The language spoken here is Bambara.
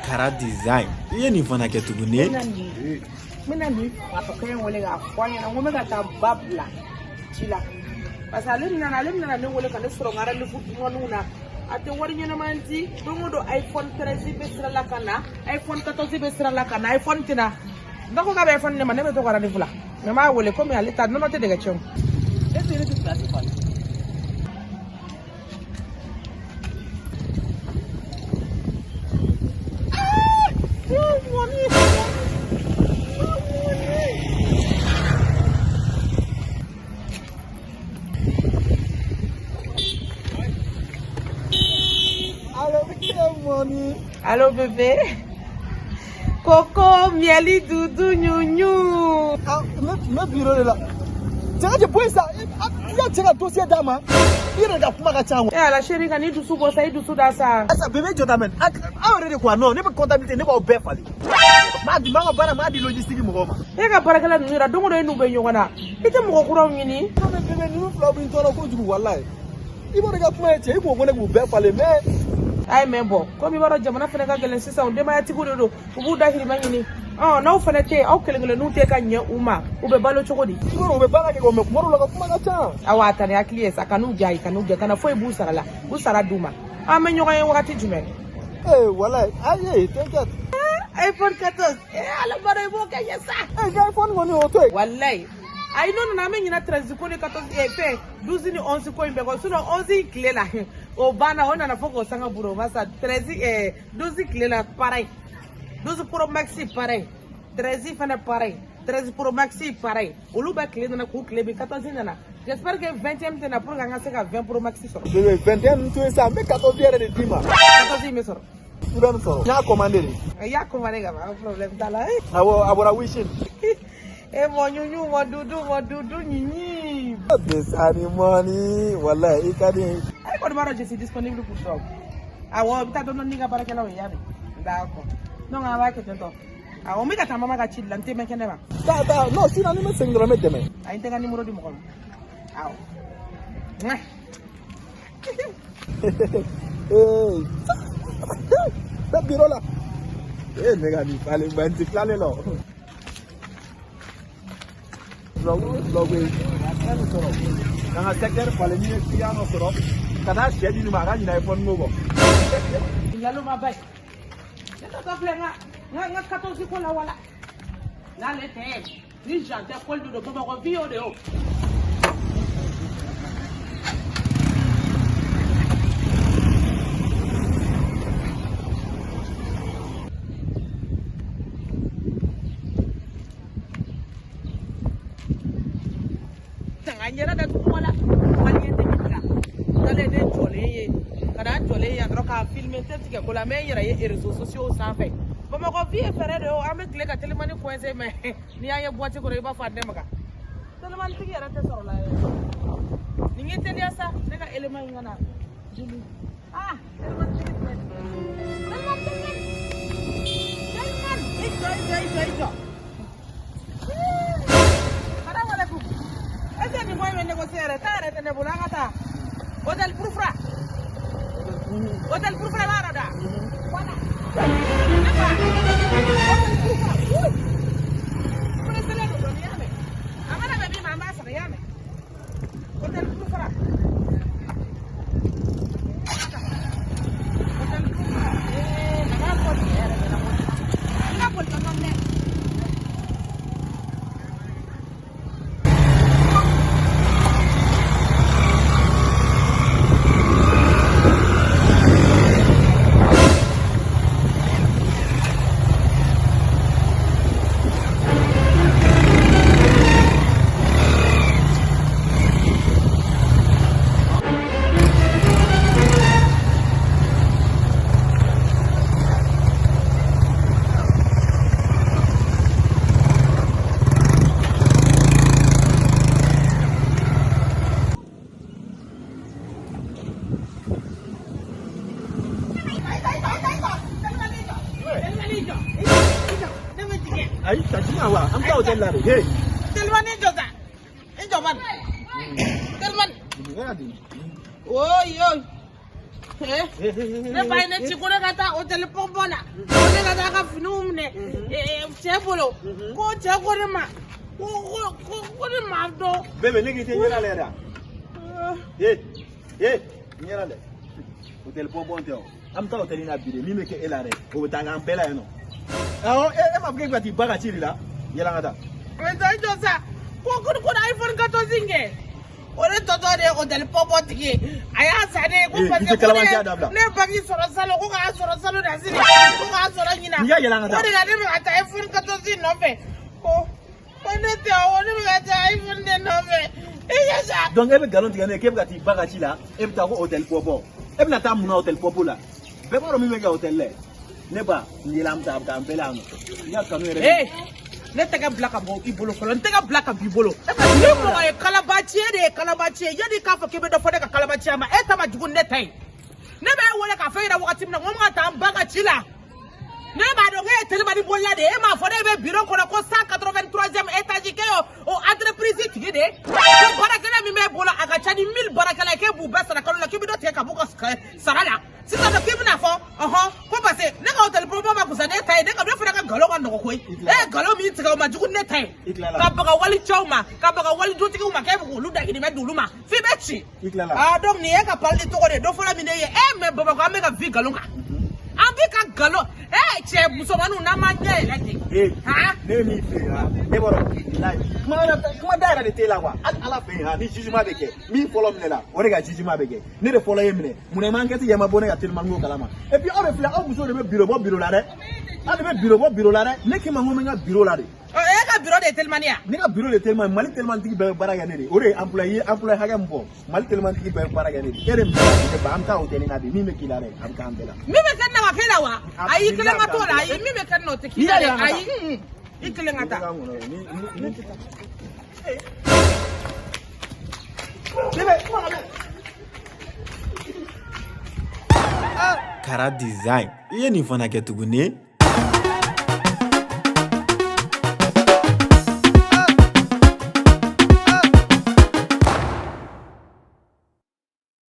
Kara Design. I ye nin fana kɛ tuguni. N bɛna nin fatɔkɛ in wele k'a fɔ a ɲɛna ko n bɛ ka taa ba bila ci la parce que ale nana ne wele ka ne sɔrɔ n ka rendez-vous dumaniw na. A tɛ wari ɲɛnama di. Don o don, iPhone 13 bɛ sira la ka na, iPhone 14 bɛ sira la ka na, iPhone tɛna ne ko k'a bɛ iPhone ne ma. Ne bɛ to ka rendez-vous la, mais n b'a wele komi ale ta nɔnɔ tɛ dɛgɛ cɛ o. E tɛ ne tɛ place falen. Allo, money. Allo bébé. Coco, mieli, doudou, ɲuɲu. Ah, ne bureau de la. Cɛ ka cɛ bɔ yen sa. I ka cɛ ka dossier d'a ma. I yɛrɛ ka kuma ka ca. E ala chéri, ka n'i dusu bɔ sa, i dusu da sa. Asa bébé jɔ ta mɛn. Aw yɛrɛ de quoi? Non, ne bɛ comptabilité, ne b'aw bɛɛ falen. N b'a di, n b'an ka baara, n b'a di logistique mɔgɔw ma. E ka baarakɛla ninnu yɛrɛ, don o don e n'u bɛ ɲɔgɔn na. I tɛ mɔgɔ kuraw ɲini. Non mais bébé, ninnu filaw bɛ n tɔɔrɔ kojugu walayi. I b'o de ka kuma ye cɛ, i k'o ko ne k'u bɛɛ falen mais. A ye mɛn bɔ komi i b'a dɔn jamana fana ka gɛlɛn sisan, denbayatigiw de don, u b'u dahirimɛ ɲini. Ɔ n'aw fana tɛ yen, aw kelen kelenninw tɛ ka ɲɛ u ma, u bɛ balo cogo di? I b'a dɔn u bɛ baara kɛ mais kuma dɔw la ka kuma ka ca. Awa, a ta ni hakili ye sa, ka n'u diya ye, ka n'u diya, kana foyi b'u sara la, u sara d'u ma. An bɛ ɲɔgɔn ye wagati jumɛn? Ee walayi, ayi, t'inquiète. iPhone 14, ee ala baro, i b'o kɛ ɲɛ sa. Ee, ka iPhone kɔni o to yen. Walayi, ayi, n'o nana, an bɛ ɲinɛ 13 ko ni 14 fɛn 12 ni 11 ko in bɛɛ kɔ. Sinon 11 tile la, o banna, o nana fo k'o sanga buru, o ma sa. 13, 12 tile la, pareil, 12 Pro Max pareil, 13 fana pareil, 13 Pro Max pareil, olu bɛɛ tile nana k'u tile bi. 14 nana, j'espère que 20e tɛ na pour que an ka se ka 20 Pro Max sɔrɔ. Bébé, 21 ninnu to yen sa, n bɛ 14 yɛrɛ de d'i ma. 14 in bɛ sɔrɔ. I bɛ nin sɔrɔ. N y'a commandé de. I y'a commandé ka ban, problème t'a la. Awɔ, a bɔra Wish. E mon ɲuɲu, mon doudou, mon doudou ɲiɲi. Desani mɔni, walayi i ka di. E kɔni b'a dɔn je suis disponible pour toi. Awɔ, i bɛ taa dɔɔni dɔɔni n'i ka baarakɛlaw ye, y'a mɛn? D'accord, donc an b'a kɛ ten tɔ. Awɔ, n bɛ ka taa mama ka ci de la, n tɛ mɛn kɛnɛ ma. Taa taa, non, sinon ni n bɛ segin dɔrɔn n bɛ dɛmɛ. A ye n tɛ n ka numéro di mɔgɔ ma. Awɔ. Mouais. Ee, bɛ bureau la. Ee, ne ka nin falen ba, n ti tilalen la o. Filaw filaw bɛ yen, a nin sɔrɔ. Ka n ka secteur falen, n'i ye client dɔ sɔrɔ, ka taa sɛ di nin ma, a ka ɲinɛ iPhone ko kɔ. Yaloma bay. Ne tatɔ filɛ n ka 14 ko la wala. N'ale tɛ, ni Jean tɛ kɔli de don, Bamakɔ vie y'o de ye o. Tanga n yɛrɛ datugu wala. Malien tɛ ɲininka. N'ale ne jɔlen ye, ka na jɔlen yan dɔrɔn k'a filmer, n tɛ tigɛ ko la, n bɛ n yɛrɛ ye réseaux sociaux sanfɛ. Bamakɔ vie ye fɛɛrɛ de ye o, an bɛ tile ka telimani coincé, mais n'i y'an ye boîte kɔnɔ, i b'a fɔ a tɛ maga. Telimani tigi yɛrɛ tɛ sɔrɔ la yɛrɛ. Nin ye teliya sa, ne ka élément in ka na. Joli. Ah, telimani tigi filɛ nin ye. Telimani, telimani. Telimani, i jɔ, i jɔ, i jɔ, i jɔ. Salamu alaikum. Est-ce que nin ko in bɛ négocier yɛrɛ? Taa yɛrɛ tɛ ne bolo, an ka taa. Hôtel Burufura. Hôtel Burufura b'a dɔn da. Voilà. Ne fa. Hôtel Burufura. Wui. Pressélen don dɔɔni, i y'a mɛn. A mana bɛn min ma, an b'a sara, i y'a mɛn. Hôtel Burufura. Hôtel Burufura. Ee, na k'a fɔ nin yɛrɛ ɲɛna ko. N ka boli dɔɔni dɛ. Telimani jɔ. I jɔ. Ne bɛ jigin. Ayi, ka jigin wa, an bɛ taa hôtel la de. Hey. Telimani jɔ sa. I jɔ bani. Telimani. Ne ka di. Oyi oyi. Ne ba ye ne ci ko ne ka taa hôtel pɔnpɔn na, ko ne ka taa ka finiw minɛ cɛ bolo, ko cɛ ko ne ma ko ko ko ko ne m'a dɔn. Bébé, ne k'i tɛ ɲɛda la yɛrɛ. Ee ee, ɲɛda lɛ. Hôtel pɔnpɔn tɛ o. An bɛ taa hôtel in na bi de, min bɛ kɛ e la dɛ, o bɛ taa k'an bɛɛ la yen nɔ. Awɔ, e m'a fɔ k'e bɛ ka t'i ba ka ci de la? Yɛlɛ an ka taa. Mɛ taa jɔ sa, ko ko ko iPhone 14 in kɛ. O de tɔtɔ de ye hôtel pɔnpɔn tigi ye. A y'a san ne ye ko Ee, parce i que tɛ ko ne kalabanciya dabila. ne ye bac sɔrɔ salon, ko k'a sɔrɔ salon na sini, ko k'a sɔrɔ ɲinan. N'i y'a yɛlɛ an ka taa. O de la ne bɛ ka taa iPhone 14 in nɔfɛ. Ko ne tɛ o, ne bɛ ka taa iPhone de nɔfɛ. I ka sa. Donc e bɛ nkalon tigɛ ne ye k'e bɛ ka t'i ba ka ci la, e bɛ taa ko hôtel pɔpɔ. E bɛna taa mun na hôtel pɔpɔ la? Bɛɛ b'a dɔn min bɛ kɛ hôtel la. Ne ba, n yɛlɛ an bɛ taa, a bɛ k'an bɛɛ la yan nɔ. I ka kanu yɛrɛ. Ee, ne tɛgɛ bila ka bɔ i bolo fɔlɔ, n tɛgɛ bila ka b'i bolo. Ni mɔgɔ ye kalabaci ye de ye kalabaci ye, yanni k'a fɔ k'i bɛ dɔ fɔ ne ka kalabaciya ma, e ta ma jugu ni ne ta ye. Ne bɛ e wele k'a fɔ e ɲɛna wagati min na, n ko n bɛ ka taa n ba ka ci la. Ne b'a dɔn k'e ye telimani bolila de ye, e m'a fɔ ne bɛ bureau kɔnɔ ko 183e étage k'e y'o o entreprise tigi de ye. Ko baarakɛla min b'e bolo a ka ca ni 1000 baarakɛla ye, k'e b'u bɛɛ sara kalo la, k'i bɛ dɔ tigɛ ka b'u ka sara la. Sisan nɔ k'i bɛna fɔ ɔhɔn ko parce que ne ka hôtel pɔnpɔn ma kusa ne ta ye, ne ka ne fana ka nkalon ka nɔgɔ koyi. E ye nkalon min tigɛ o ma jugu ni ne ta ye. I tilala. Ka baga wali cɛw ma, ka baga wali dutigiw ma, k'e bɛ k'olu dahirimɛ d'olu ma f'i bɛ ci. I tilala. Ah donc nin ye ka palili tɔgɔ de ye, dɔ fɔlɔ min ne ye e mais Bamakɔ an bɛ ka vi nkalon kan. An bɛ ka nkalon e cɛ musomaninw n'an m'an ɲɛ yɛlɛ ten. Ee, Han? ne ye min f'i ye han, ne b'a dɔn bilayi, kuma wɛrɛ kuma da yɛrɛ de t'e la quoi. Hali Ala fɛ yen han, ni jugement bɛ kɛ, min fɔlɔ minɛ la, o de ka jugement bɛ kɛ. Ne de fɔlɔ ye minɛ, munna i ma enquête kɛ, i ma bɔ ne ka telimani ko kalama. Et puis aw de filɛ, aw musow de bɛ bureau bɔ bureau la dɛ. Aw de bɛ bureau bɔ bureau la dɛ. Ne k'i ma n ko n bɛ n ka bureau la de. Ɔ, e ka bureau de ye telimani ye wa? Ne ka bureau de telimani, Mali telimani bɛɛ bɛ baara kɛ ne de ye. O de ye employé ye, employé hakɛ min fɔ, Mali telimani bɛɛ bɛ baara kɛ ne de ye. E de minɛ ne ba, an bɛ taa hôtel in na bi, min bɛ k'i la dɛ, a bɛ k'an bɛɛ la. Min bɛ kɛ ne na ka k'e la wa? Ayi, i kelen ka t'o la, ayi, min bɛ kɛ ne na o tɛ k'i la dɛ. N'i y'a yɛlɛ an ka taa. Ayi, i kelen ka taa. Kara design. I ye nin fana kɛ tuguni.